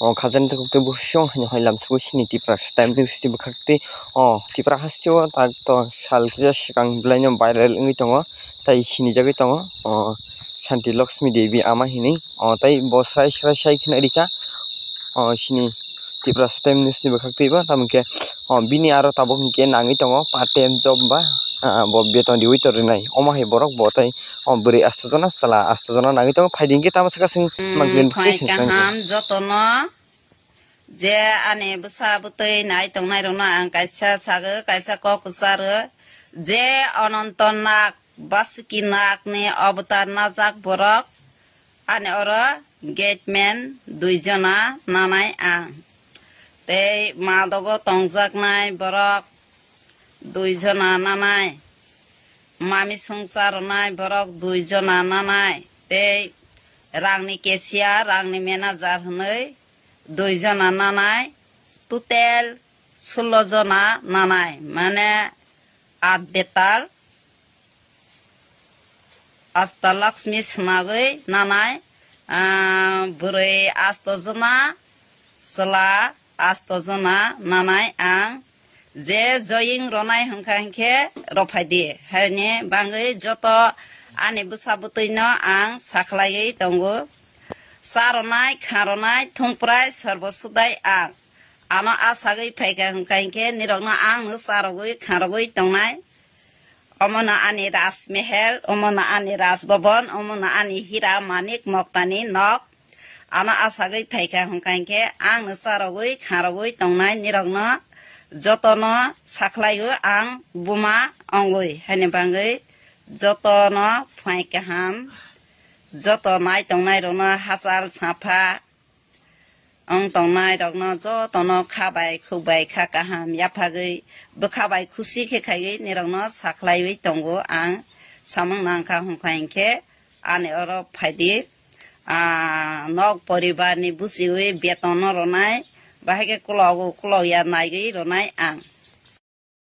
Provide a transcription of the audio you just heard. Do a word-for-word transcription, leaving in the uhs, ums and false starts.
O khajani takhuk tei bwswk haino hai lamsugwi sini Tiprasa Times News ni bwkhak tei o Tipra hasteo tak to sal kisa swkang belaino viral wngwi tongo tei sinijagwi tongo o Santi Lakshmi Devi ama hinwi o tei bo srai srai sai khwna rikha o sini Tiprasa Times News ni bwkhak twibo tamo khe o bini aro tabuk hinkhe nangwi tongo part time job ba ah, bo beton riwi tongnai omo hai borok bo tei o bwrwi asto jona chwla asto jona nangwi tongo phaidi hinkhe tamo sakha chwng mangpili phai sing kaham jotono. Je ani bwsa bwtwi nai tongnai rokno ang kaisa sago, kaisa kok kwcharo, je Ananto Nag, Basuki Nagni avatar najak borok, ani oro gateman dui jona nanai ang. Tei madogo tongjaknai borok dui jona nanai, mami songcha rwnai borok dui jona nanai, tei rangni cashier, rangni manager hwnwi dui jona nanai, total sullo jona nanai, mane at betal Asta Lakshmi swnagwi nanai, ah, bwrwi asto jona, chwla asto jona nanai ang. Je joying ronai hwnkha hinkhe rophai di, haini bangwi joto ani bwsa bwtwino ang sakhlaiwi tongo. Cha ronai, kha ronai, thungprai, sorbo sudai ang. Ano asagwi phaikha hwnkha hinkhe nirokno ang no cha rogwi, kha rogwi tongnai. Omono ani Rajmehel, omono ani Rajbhavan, omono ani hira manik moktani nok. Ano asagwi phaikha hwnkha hinkhe ang no cha rogwi, kha rogwi tongnai nirokno jotono sakhlaio ang buma ongwi, haini bangwi jotono phai kaham, joto nai tongnai rokno hachal sapha ong tongnai rokno jotono kha bai khuk bai kha kaham yaphagwi bwkha bai khusi khe khaiwi nirokno sakhlaiwi tongo ang. Samung nangkha hwnkha hinkhe ani oro phaidi, ah, nok poribar ni buchiwi beton no ronai, bahai khe kulogo kulok ya naigwi ronai ang.